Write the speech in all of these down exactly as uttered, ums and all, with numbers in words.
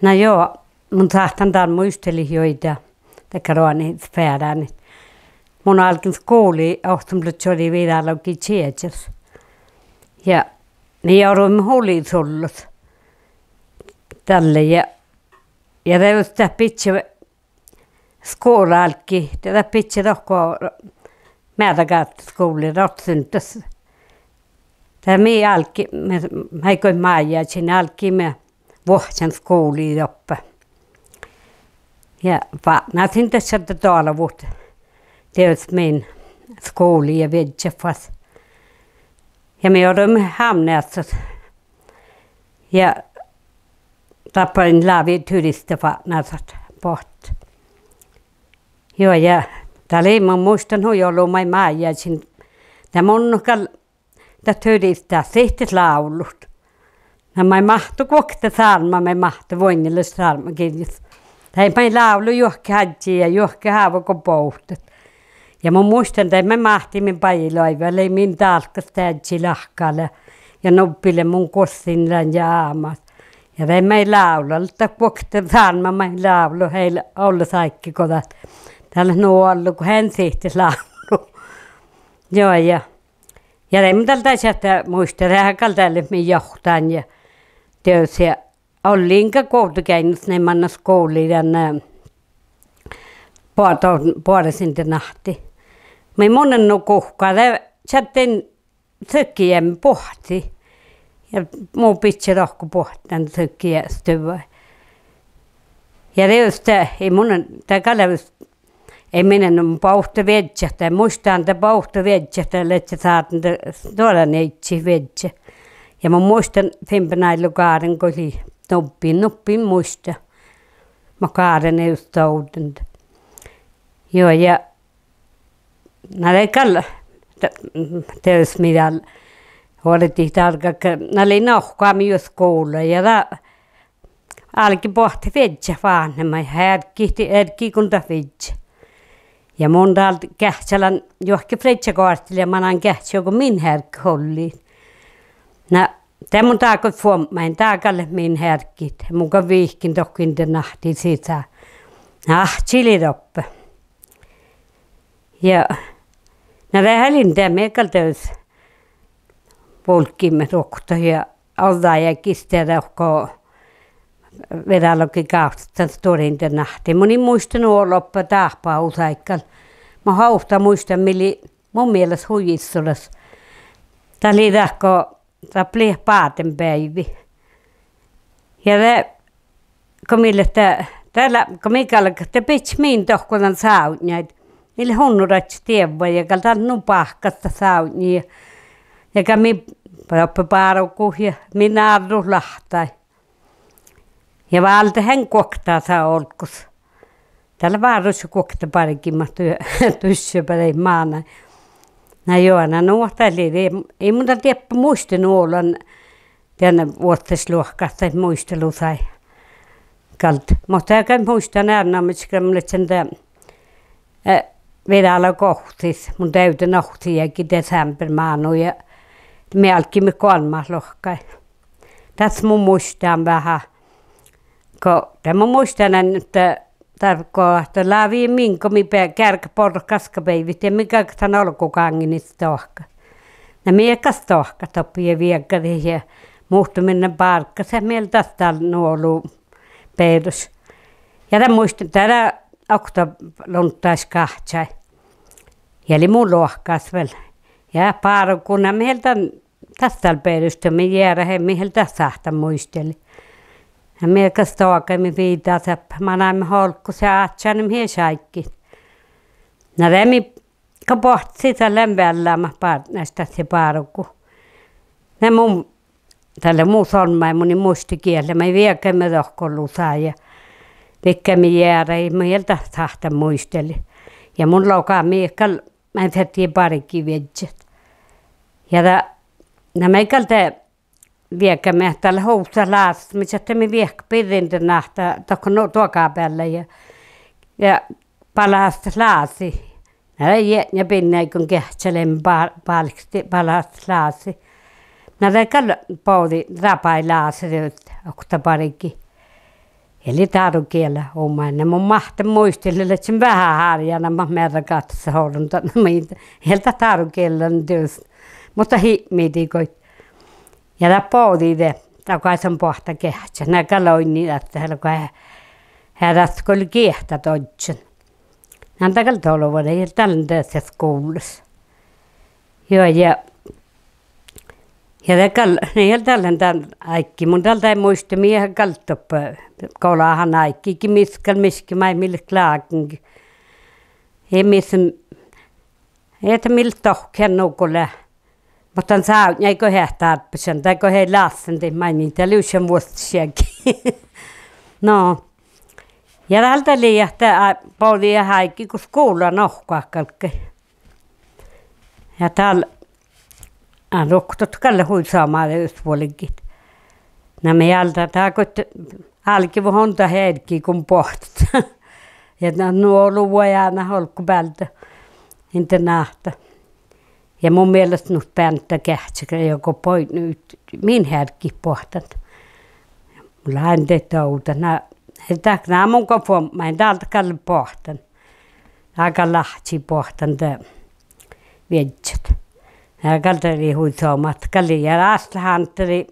Na juo, mun sáhtán dál muitalit juoidá dakkár oanes fearánit. Mun álgen skuvlii oktanuppelotčuođi viđalogičiežas. Ja mii oruimet Ulisullos dalle ja, ja de dat bidje, skuvla álggii, de dat bidje dohko Meattagátta skuvlii, Rotsundas. De mii álggiimet, mii goit májážiin, álggiimet vuohččan skuvlii doppe. Ja fatnasiin dat šadde dolvut dieđus min skuvlii ja viežžat fas. Ja mii oruimet Hámneassas. Ja dáppe lávii turistafatnasat boahtit. Juo, ja dat lei, mun muittán hui olu maid májážiin. De mun gal, dat turisttat sihtet lávlut. Na maid máhttu guokte sálmma, maid máhtte vuoiŋŋalaš sálmmagiđđas. Daid maid lávlu juohke áddjá ja juohke háva go bohtet. Ja mun muittán daid maid máhtiimet bajil oaivve, lei min dálkkas de áddjá lahka lea ja nubbi lea mun guossin lean ja ámás. Ja daid maid lávlu, dat guokte sálmma maid lávlu, ii leat olles áigge go dat, dat leat nu ollu go han sihtet lávlu. Juo, ja, ja de mun dal dašat muitte, de gal dat lea min johtán ja dieđus ja olliin gal Guovdageainnus, nai manná skuvlii dan, eh, boa-, boares internáhtii. Mii mun lean nu guhká, de šadden syhkkejiemen boahtti. Ja mu bidje dohko boahtit dan syhkkejeastuva. Ja dieđus de, ii mun, de gal lea, ii mii nu bohte viežžat, de muittán de bohte viežžat, de ledje sádden de stuorra nieiddat viežžat. Ja mun muittán Finnbenáillu gáren go lei, nubbi, nubbi in muitte. Mo gáren dieđus dovden. Juo, ja na de gal, de-, dieđus mii dal vuordit dárgga, na lei nohkkámin juo skuvla ja dat álge boahtit viežžat váhnemiid, earggii, earggii gun dat vižžet. Ja mun dal geahččalan juohke friddjagoartele ja manan geahččalan go min hearggat olliid. Na de mun dá goit fuobmájin, dá gal leat min hearggiid, mun gal vihken dohko internáhtii sisa. Na áhčči lei doppe. Ja na de han lei de, mii gal dieđus vulggiimet ruoktot ja ođđajagis de dohko viđalogigávcci dan stuora internáhtii. Mun in muitte nu olu dáhpáhusat gal. Mo ovtta muittán mii lei mu mielas hui issoras. Dat lei dohko, dat lei bádenbeaivi. Ja de go mii leat, de lea, go mii galgat, de bidjet min dohko dan sávdnjaid. Mii leat unnoraččat dievva ja gal dat nu báhkkas dat sávdnji ja, ja gal mii doppe bárgu ja min árrut láhttai. Ja váldehan guokte sa olggos. Dat lea várruša guokte bargimat dušše beaivvi mánáid. Na juo, na nu ahte lei, ii mun dal dieppe muitte nu olu dan vuosttaš luohkás daid muitalusaid gal. Muhto gal muittán earenoamážit go mun ledjen de, eh, viđalogiovccis, mun devden ovcci jagi desembermánu ja mii álggiimet golmmat luohkái. Das mun muittán veahá. Go de mun muittán ahte, dat go ahte lávii min go mii be-, gearggat borrat gaskabeaivvi, de mii galgat dan olgogáŋŋiin stoahkat. Na mii gal stoahkat doppe ja vieggadit ja muhtumin bárggas, mii eat das dal nu olu beroš. Ja de muittán, de okta luonddái gahčai. Ja lei mu luohkás vel. Ja bárgu, na mii eat dan das dal beroš, de mii jearaheimmet, mii eat das sáhttán muitalit. Ja mii gal stoagaimet viidáseappá, manaimet olggos ja ádjánaimet ieš áiggi. Na de mii go boahtit sisa lean vealláma bártnáš das ja bárgu. Na mun, dat lea mus olmmái, mun in muitte giet lea, mii viegaimet dohko lusa ja viggaimet jearaid, mii eat das sáhttán muitalit. Ja mun logan mii gal, mii fertii bargii viežžat. Ja de, na mii gal de viegaimet, dat lea husat láses, mii čakte, mii viehkat birra internáhta dohko nu duogábeallái ja, ja balhástet lási. Na de jietnja binnái go geahččaleimmet bá-, bálkestit balhástet lási. Na de gal bođii, rabái láse dieđus okta bargi. Eai dárogiela omain. Mun máhtán muitit, ledjen veahá hárjánan mat mearragáttaša orron dan, ii leat dárogiella dieđus, muhto hipmidii goit. Ja dat bođii de, dat gal son boahtá geahččat, na gal oidni dat, dat gal, eará go lea giehtá dožžon. Na dat gal dolvade, ja dat lea de skuvllas. Juo, ja, ja dat gal, na ja dat lea dan áiggi, mun dal de muitte mii gal doppe golahan áiggi, gii mis gal miške maid mii leat lágan. Ja mis, ii dat mii leat dohkkehan nu go lea. Muhto dan sávdnjái go eat dárbbašan, dego eai lássán dieid maŋŋil, dat lea šat vuosttaš jagi. No. Ja dal dat lei ahte, a, bođii áiggi go skuvla nohkkat galggai. Ja dal, a, ruoktot gal hui somá de vuolgit. Na mii álddá, dat goit álgit vuohon dat eargi go boahtá. Ja na nu olu vuojánat olggobealde internáhta. Ja mu mielas nu beanta geahččat ja go boidu, min earggi boahtán. Mun lean de dovdat, na, dat na mun go fuomášin, dál dat gal boahtán. Dat gal lahčii boahtán de viežžat. Na gal dat lei hui somá, gal lei ja Ástla Hánte lei,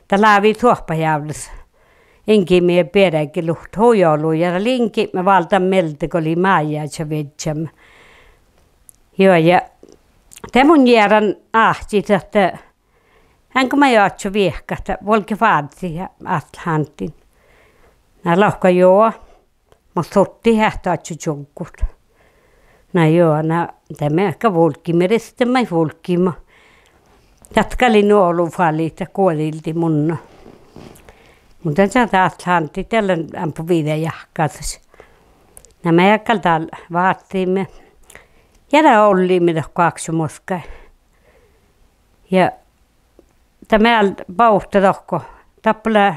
dat lávii suohpahjávrras. Ingimii beará ge luhtte hui olu ja dat lei Ingimii váldán mielde go lei Májáža viežžamin. Juo, ja de mun jearan áhčis ahte, eaŋa maid oaččo viehkat, vuolgit vázzit Ástla Hántin. Na lohká: Juo, mun suttiin eat oaččo čuggut. Na juo, na de mii gal vulggiimet, riste maid vulggiimet. Dat gal lei nu olu fálit, dat guođildii munno. Muhto dat Ástla Hánti dat lea eambbo viđa jahkásaš. Na mii gal dál vácciimet. Ja de olliimet dohko Ákšomuoskái. Ja dat mii bođiimet dohko, doppe lea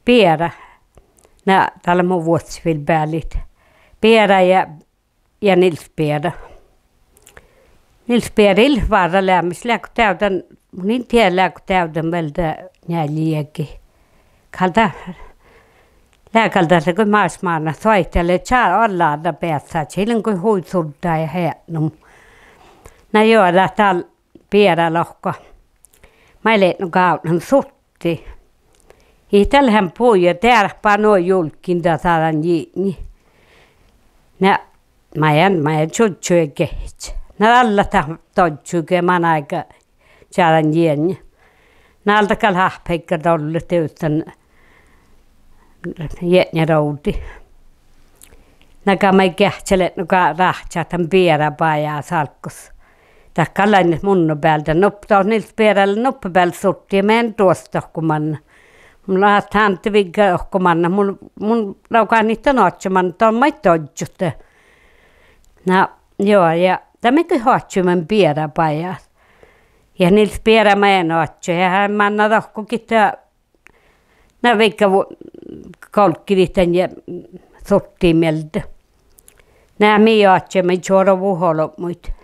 Biera. Na dat leat mu vuosttaš fal bealit. Biera ja, ja Nils Biera. Nils Biera ii leat várra leamaš, leago deavdan, mun in dieđe leago deavdan vel de njeallje jagi. Gal dat, lea gal dat lea goit máš mánát, soaitá lea ča-, allada beassáža, ii lean goit hui suddá ja heatnuma. Na juo, dat dál Biera lohká: Maid leat nu gávdnan sutti? Ii dat lean bui, dearpá nu julggiin dan sádan jitnji. Na, maid, maid čužžu ja gehčča. Na allat dat dožžu ge manáiga čádan jienjá. Na álddát gal háhpehit dolle dieđusge dan jietnjarovdii. Na gal maid geahččalit nu gal ráhččat dan Biera bajás álggos. Dat gal lei munno bealde, nuppe, dat Nils Biera lea nuppe bealde sutti, mun in duostan dohko manne. Mun Ástla Hánte vigga dohko manne, mun, mun logan it dan oaččo manne, don maid dožžot de. Na juo, ja de mii gal oaččuimet Biera bajás. Ja Nils Biera maid oaččui, ja han mánná dohko gitta, na vigga vu-, golggidit dan ja sutti mielde. Na mii oaččuimet čuoravut olbmuid.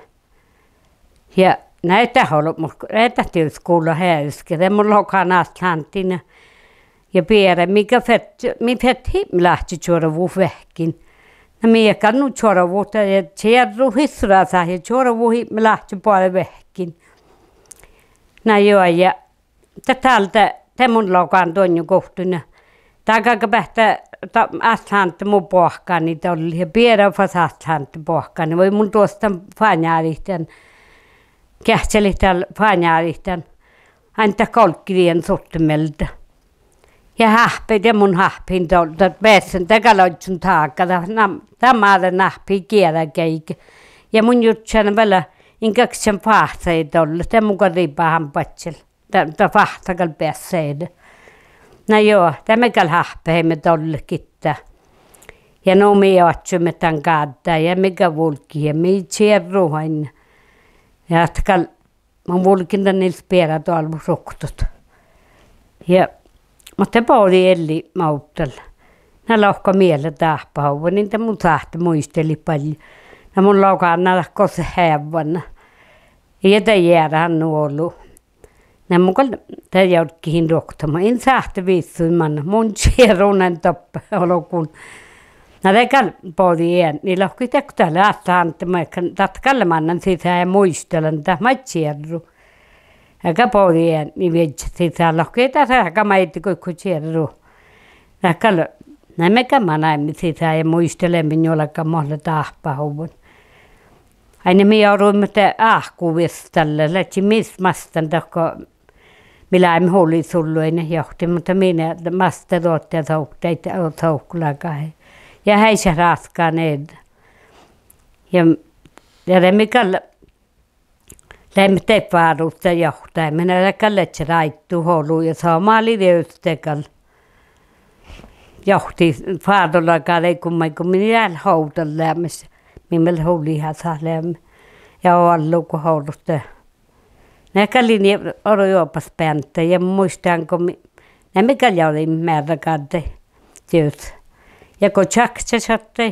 Ja na eat dat olbmot, eat dat dieđus gula heađusge, de mun logan Ástla Hántin ja Biera, mii gal fert-, mii fertet hipmiláhči čuoravut veahkkin. Na mii gal nu čuoravut ja čierru issorasat ja čuoravut hipmiláhči boađe veahkkin. Na juo, ja dat dál de, de mun logan duonje guovttuin. Dat gal beahtá, dat Ástla Hánte mu boahkáni dolle ja Biera fas Ástla Hánte boahkáni. Vai mun duostan fánáidit dan, geahččalit dal fánáidit dan. Ain dat golggidii dan sutte mielde. Ja háhpehit ja mun háhpehin dol-, dat bessen, dat gal ožžon dága, dat na-, dat mađe náhpehii gieđageaige. Ja mun jurddašan vel, in galggašan fáhccaide dolle, de mun gal ribáhan badjel. Dat, dat fáhcca gal beassá de. Na juo, de mii gal háhpeheimet dolle gitta. Ja nu mii oaččuimet dan gáddái ja mii gal vulggit ja mii čierru ain. Ja dat gal, mun vulgen dan Nils Biera doalvut ruoktot. Ja, muhto de bođii Elle Mávddal. Na lohká miella dáhpáhuvvon, in de mun sáhte muitalit balli. Na mun logan dat gosa heavvana. Ja de jearan nu olu. Na mun gal de jorgihin ruoktot, in sáhte vissui man mun čierru dan doppe olgun. Na de gal bođii eadni lohket ahte dat lea áhčči, ahte maid, dat gal lea mannan sisa ja muitalan dat maid čierru. Ja gal bođii eadni viežžat sisa lohket ahte dat gal maid go čierru. Dat gal, na mii gal manaime sisa ja muitalaimet njuolga mo lea dáhpáhuvvon. Ai, na mii oruimet de áhkku viesttalle, ledje mis mastán dohko, mii leimmet hulisullu, ai, johtimet, muhto mii ne mastá dohko, dohko, dohko láhkai. Ja heai šat ráskkán eret. Ja, ja de mii gal leimmet de fárut johtaime, na dat gal ledje ráidu olu ja somá lei dieđusge gal johtit fárulaga dego maid go mii eat ovdal leamaš, mii mii lea hulihat leamaš. Ja ollu go ollu de, na gal lei oru juobas beanddái ja muittán go mii, na mii gal jođiimet mearragáddái dieđus. Ja go čakčaš attai,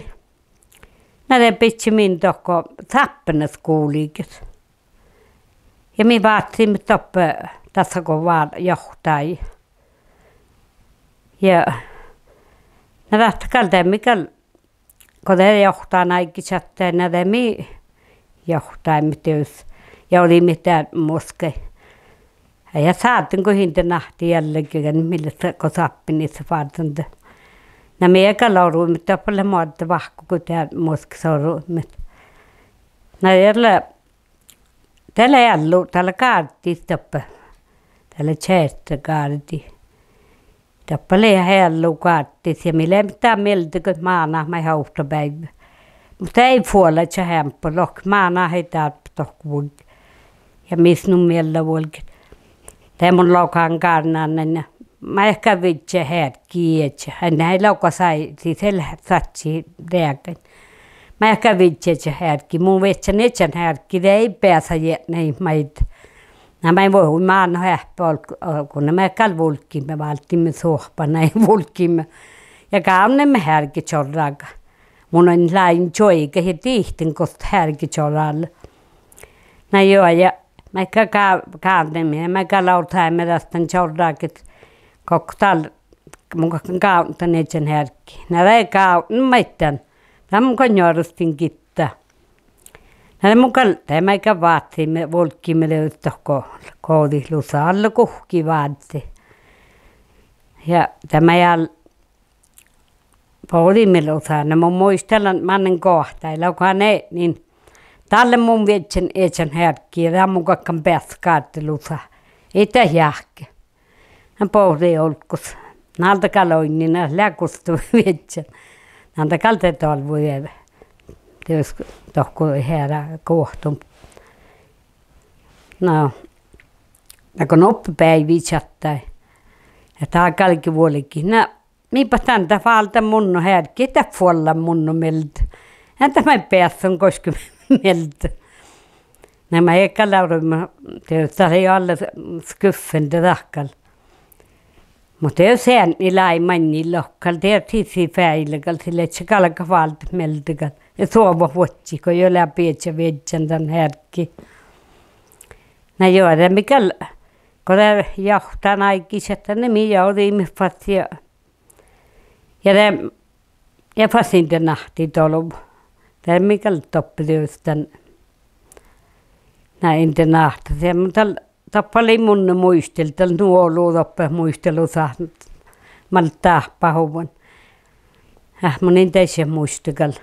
na de bidje min dohko sáppenaskuvlii. Ja mii vácciimet doppe dasa go vál johtai. Ja na dat gal de mii gal, go de johttánáigi čattai, na de mii johttáimet dieđus, jođiimet de muoskkái. Ja sádden go internáhtii eallega, mii leat go sáppenis fárrun de. Na mii gal oruimet doppe lea moadde vahku go de muoskkis oruimet. Na de lea, de lea eallu, dat lea gárddi doppe. Dat lea čearttegárdi. Doppe lea eallu gárddi ja mii leimmet dán mielde go mánát maid ovtta beaivve. Muhto eai fuolačat eambbo lohket, mánát eai dárbbaš dohko vuolgit. Ja mis nu miella vuolgit. De mun logan gárnnanan ja maid gal viežžat hearggi ieža, ainge logasai, sis eai leat sadji reagain. Maid gal viežžat hearggi, mun viežžan iežan hearggi, de eai beasa jietnojit maid. Na maid vuoi mánát eahppi olgun, olgun, na maid gal vulggiimet, válddeimet suohpána ja vulggiimet. Ja gávnnaimet heargečorraga. Mun in lean čuoigat ja dihten gos heargečorra lea. Na juo, ja maid gal gá-, gávnnaimet, maid gal ovdáimet das dan čorraga gokko dál, mun galggan gávdnat dan iežan hearggi. Na de gávdnan maid dan, dan mun gal njuorstin gitta. Na de mun gal, de maid gal vácciimet, vulggiimet dieđus dohko gođii lusa, alle guhkki vázzi. Ja de maid gal bođiimet lusa, na mun muitalan mannan goahtái, logan eadnin: Dalle mun viežžan iežan hearggi, dan mun galggan beassat gárde lusa. Ii dat jáhke. Na bođii olggos. Na alde gal oidnen, na lea gusto viežžan. Na de gal de dolvui dieđus dohko heará guohtun. Na, na go nuppe beaivvi čattai, ja dat galge vuolgit: Na mii bat dan, dat válddán munno hearggi, dat fuollan munno mielde. Ean dat maid beassan goaskki mielde. Na maid gal oruimet, dieđus dat lei alle skuffen de dat gal. Muhto dieđus eadni lei maŋŋil lohkat, dieđus sii feaile gal, sii ledje galgat váldet mielde gal ja suovat vuodjit go ii leat bieža viežžan dan hearggi. Na juo, de mii gal, go de johtánáigi šattai, na mii jođiimet fas ja, ja de, ja fas internáhtii dolvui. De mii gal doppe dieđus dan, na internáhtas ja mun dal doppe lei munno muitalus, dal nu olu doppe muitalus, dat mal dáhpáhuvvon. Eh, mun in dieđe muitte gal.